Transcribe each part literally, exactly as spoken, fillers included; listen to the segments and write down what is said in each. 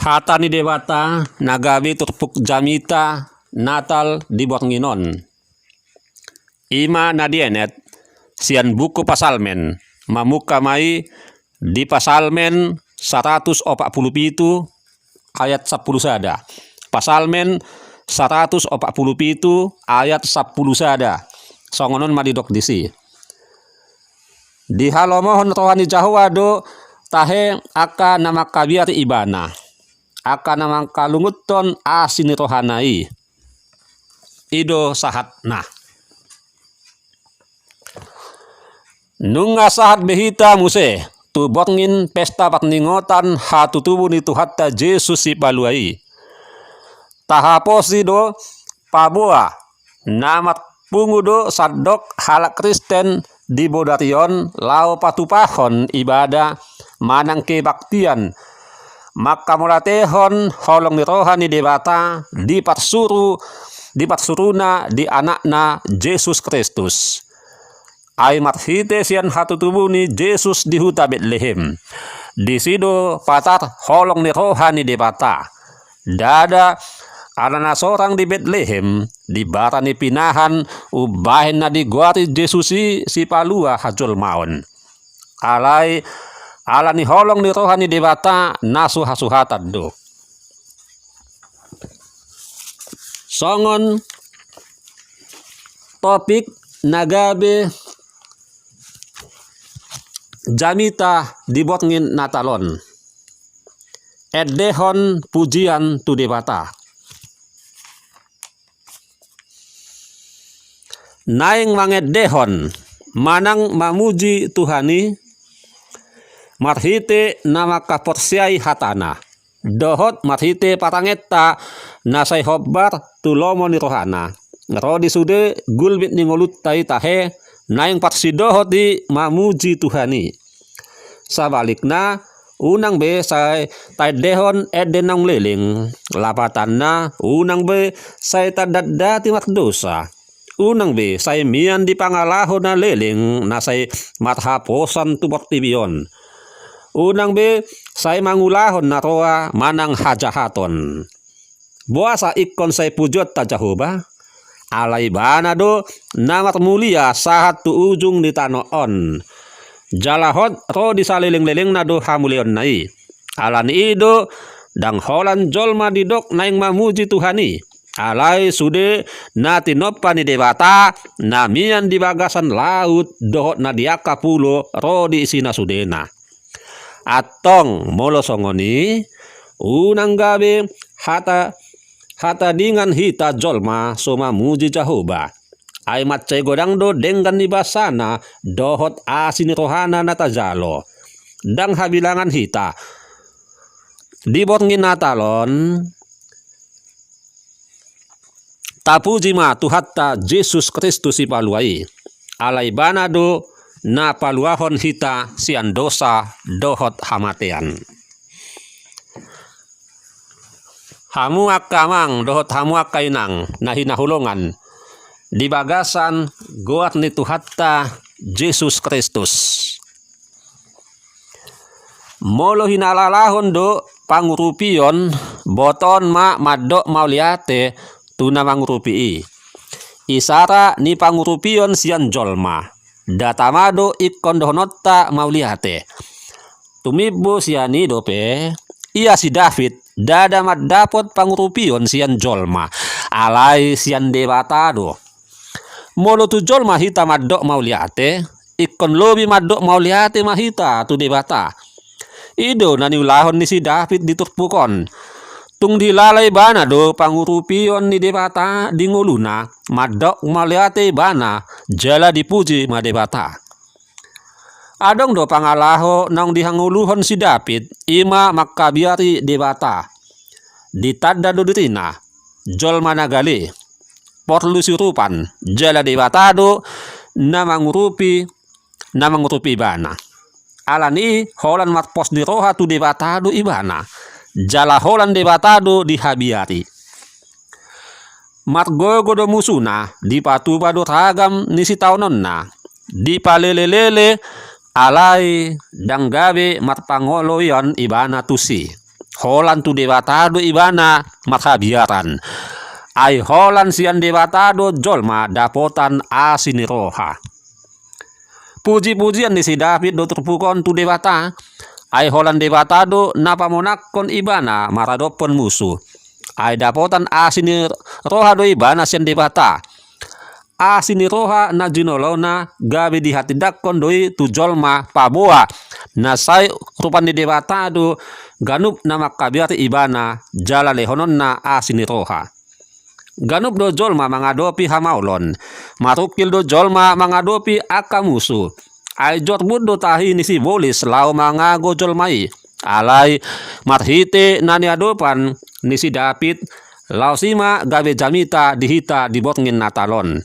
Hata ni Debata na gabe turpuk jamita Natal di borngin on, i ma na dienet sian buku Pasalmen, mamungka ma i di Pasalmen saratus opat pulu pitu ayat sampulu sada. Pasalmen saratus opat pulu pitu ayat sampulu sada. Songon on ma didok disi. Dihalomohon roha ni Jahowa do tahe angka na mangkabiari Ibana, angka na mangkalungunhon asi ni rohana i. I do sahatna. Nunga sahat be hita muse tu borngin pesta parningotan hatutubu ni Tuhanta Jesus Sipalua i. Tahaposi do paboa na marpungu do sandok halak Kristen di bodari on laho patupahon ibadah manang kebaktian, mangkamauliatehon holong ni roha ni Debata di parsuru, di parsuruna di Anakna Jesus Kristus. Ai marhite sian hatutubu ni Jesus di huta Betlehem. Disi do patar holong ni roha ni Debata. Ndada ala na sorang di Betlehem, di bara ni pinahan, umbahen na digoari Jesus i Sipalua hajolmaon. Alai ala ni holong ni roha ni Debata na suhasuhatan do. Songon topik na gabe jamita di borngin Natal on, endehon pujian tu Debata. Naeng mangendehon manang mamuji Tuhan i marhite na mangkaporseai hatana dohot marhite parangenta na sai hombar tu lomo ni rohana. Ro di sude gulmit ni ngolunta i tahe naeng parsidohot i mamuji Tuhan i. Sabalikna, unang be sai taendehon ende naung leleng. Lapatanna, unang be sai tandatdati mardosa. Unang be sai mian di pangalaho na leleng na sai marhaposan tu portibi on. Unang be sai mangulahon na roa manang hajahaton. Boasa ingkon sai pujionta Jahowa? Ala Ibana do na marmulia sahat tu ujung ni tano on. Jala hot ro di salelenglelengna do hamuliaonna i. Ala ni i do ndang holan jolma didok naeng mamuji Tuhan i. Alai sude na tinompa ni Debata na mian di bagasan laut dohot na di angka pulo ro di isina sudena. Antong molo songon i, unang gabe hata, hatadingan hita jolma so mamuji Jahowa. Ai mansai godang do denggan ni basana dohot asi ni rohana na tajalo. Ndang habilangan hita di borngin Natal on. Tapuji ma Tuhanta Jesus Kristus Sipalua i. Ala Ibana do na paluahon hita sian dosa dohot hamatean. Hamu angka amang dohot hamu angka inang na hinaholongan di bagasan goar ni Tuhanta Jesus Kristus. Molo hinalalahon do pangurupion, botoon ma mandok mauliate tu na mangurupi i. Isara ni pangurupion sian jolma. Nda tama do ingkon dohononta mauliate. Tumimbo sian i dope, ia si David ndada mandapot pangurupion sian jolma, alai sian Debata do. Molo tu jolma hita mandok mauliate, ingkon lobi mandok mauliate ma hita tu Debata. I do na niulahon ni si David di turpuk on. Tung dihilala ibana do pangurupion ni Debata di ngoluna, mandok mauliate ibana, jala dipuji ma Debata. Adong do pangalaho naung dihangoluhon si David, i ma mangkabiari Debata. Ditanda do dirina jolma na gale, porlu siurupan, jala Debata do na mangurupi, na mangurupi ibana. Ala ni i holan marpos ni roha tu Debata do ibana, jala holan Debata do dihabiari. Margogo do musuna, dipatupa do ragam ni sitaononna, dipalelelele, alai ndang gabe marpangoloion ibana tusi. Holan tu Debata do ibana marhabiaran. Ai holan sian Debata do jolma dapotan asi ni roha. Puji-pujian ni si David do turpuk on tu Debata. Ai holan Debata do na pamonangkon ibana maradophon musu. Ai dapotan asi ni roha do ibana sian Debata. Asi ni roha na jinolona gabe dihatindangkon do i tu jolma paboa na sai rupa ni Debata do ganup na mangkabiari ibana jala lehononna asi ni roha. Ganup do jolma mangadopi hamaolon. Marungkil do jolma mangadopi angka musu. Ai jorbut do tahi ni sibolis laho mangago jolma i. Alai marhite na niadopan ni si David, laos i ma gabe jamita di hita di borngin Natal on.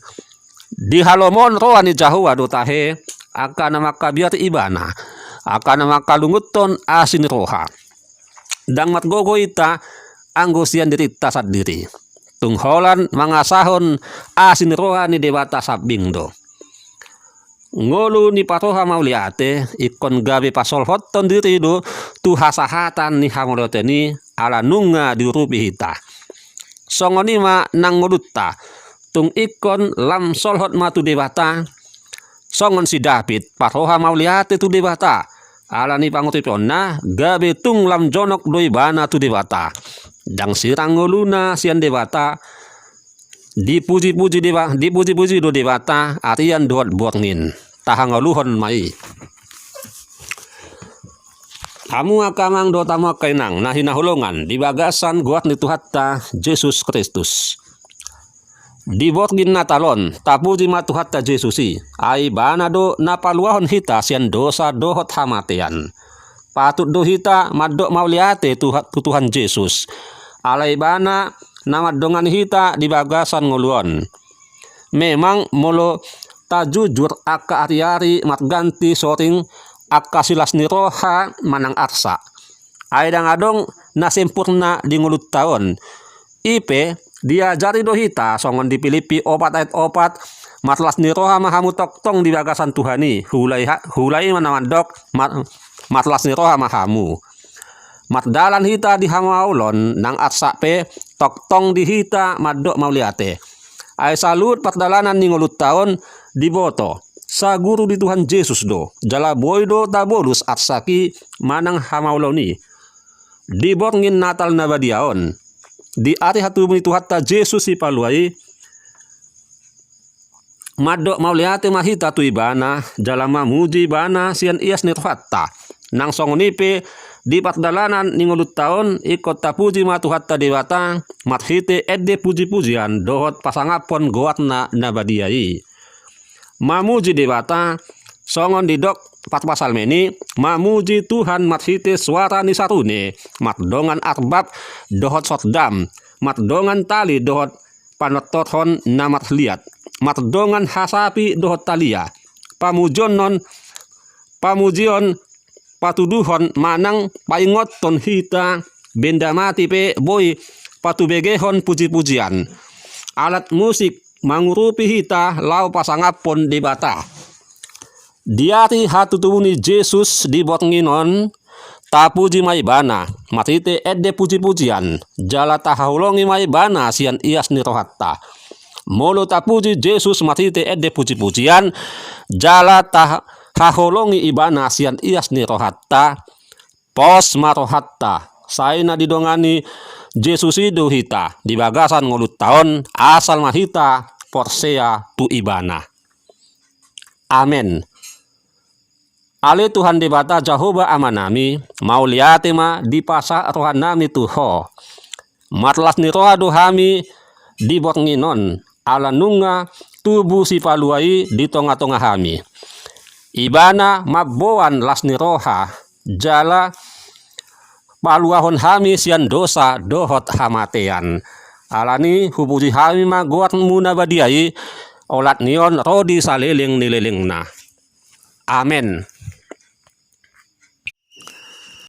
Dihalomohon roha ni Jahowa do tahe angka na mangkabiari ibana, angka na mangkalungunhon asi ni roha. Ndang margogo hita anggo sian dirinta sandiri. Tung holan mangasahon asi ni roha ni Debata sambing do. Ngolu ni parroha mauliate ingkon gabe pasolhothon diri do tu hasahatan ni hamauliateon i ala nunga diurupi hita. Songon i ma nang ngolunta, tung ingkon lam solhot ma tu Debata. Songon si David parroha mauliate tu Debata ala ni pangurupionna, gabe tung lam jonok do ibana tu Debata. Ndang sirang ngoluna sian Debata. Dipuji-puji Deba-, dipuji-puji do Debata arian dohot borngin. Tahangoluhon ma i. Hamu angka amang dohot hamu angka inang na hinaholongan di bagasan goar ni Tuhanta Jesus Kristus. Di borngin Natal on, tapuji ma Tuhanta Jesus i, ai ibana do na paluahon hita sian dosa dohot hamatean. Patut do hita mandok mauliate tu, tu Tuhan Jesus. Ala ibana na mandongani hita di bagasan ngolu on. Memang molo tajujur angka ari-ari marganti soring angka silas ni roha manang arsak. Ai ndang adong na sempurna di ngolunta on. I pe diajari do hita songon di Pilippi opat ayat opat, marlas ni roha ma hamu tongtong di bagasan Tuhan i, huula i ha-, huula i ma na mandok, mar-, marlas ni roha ma hamu. Mardalan hita di hamaolon nang arsak pe tongtong di hita mandok mauliate. Ai saluhut pardalanan ni ngolunta on diboto saguru di Tuhan Jesus do, jala boi do tabolus arsak i manang hamaolon i. Di borngin Natal na badia on, di ari hatubu ni Tuhanta Jesus Sipalua i, mandok mauliate ma hita tu ibana, jala mamuji ibana sian ias ni rohanta. Nang songon i pe di pardalanan ni ngolunta on, ingkon tapuji ma Tuhanta Debata marhite ende puji-pujian dohot pasangaphon goarna na badia i. Mamuji Debata, songon didok parpsalmen i, mamuji Tuhan marhite suara ni sarune, mardongan arbab dohot sordam, mardongan tali dohot panortorhon na marliat, mardongan hasapi dohot talia. Pamujion on, pamujion patuduhon manang paingothon hita, benda mati pe boi patubegehon puji-pujian. Alat musik mangurupi hita laho pasangaphon Debata. Di ari hatutubu ni Jesus di borngin on, tapuji ma ibana marhite ende puji-pujian, jala tahaholongi ma ibana sian ias ni rohanta. Molo tapuji Jesus marhite ende puji-pujian, jala tahaholongi ibana sian ias ni rohanta, pos ma rohanta, sai na didongani Jesus i do hita di bagasan ngolunta on, asal ma hita porsea tu ibana. Amen. Ale Tuhan Debata Jahowa Amanami, mauliate ma dipasahat rohanami tu Ho. Marlas ni roha do hami di borngin on, ala nunga tubu Sipalua i di tonga-tonga hami. Ibana mamboan las ni roha, jala paluahon hami sian dosa dohot hamatean. Alani hupuji hami ma goarmu na badia i, olat ni on ro di saleleng ni lelengna. Amen.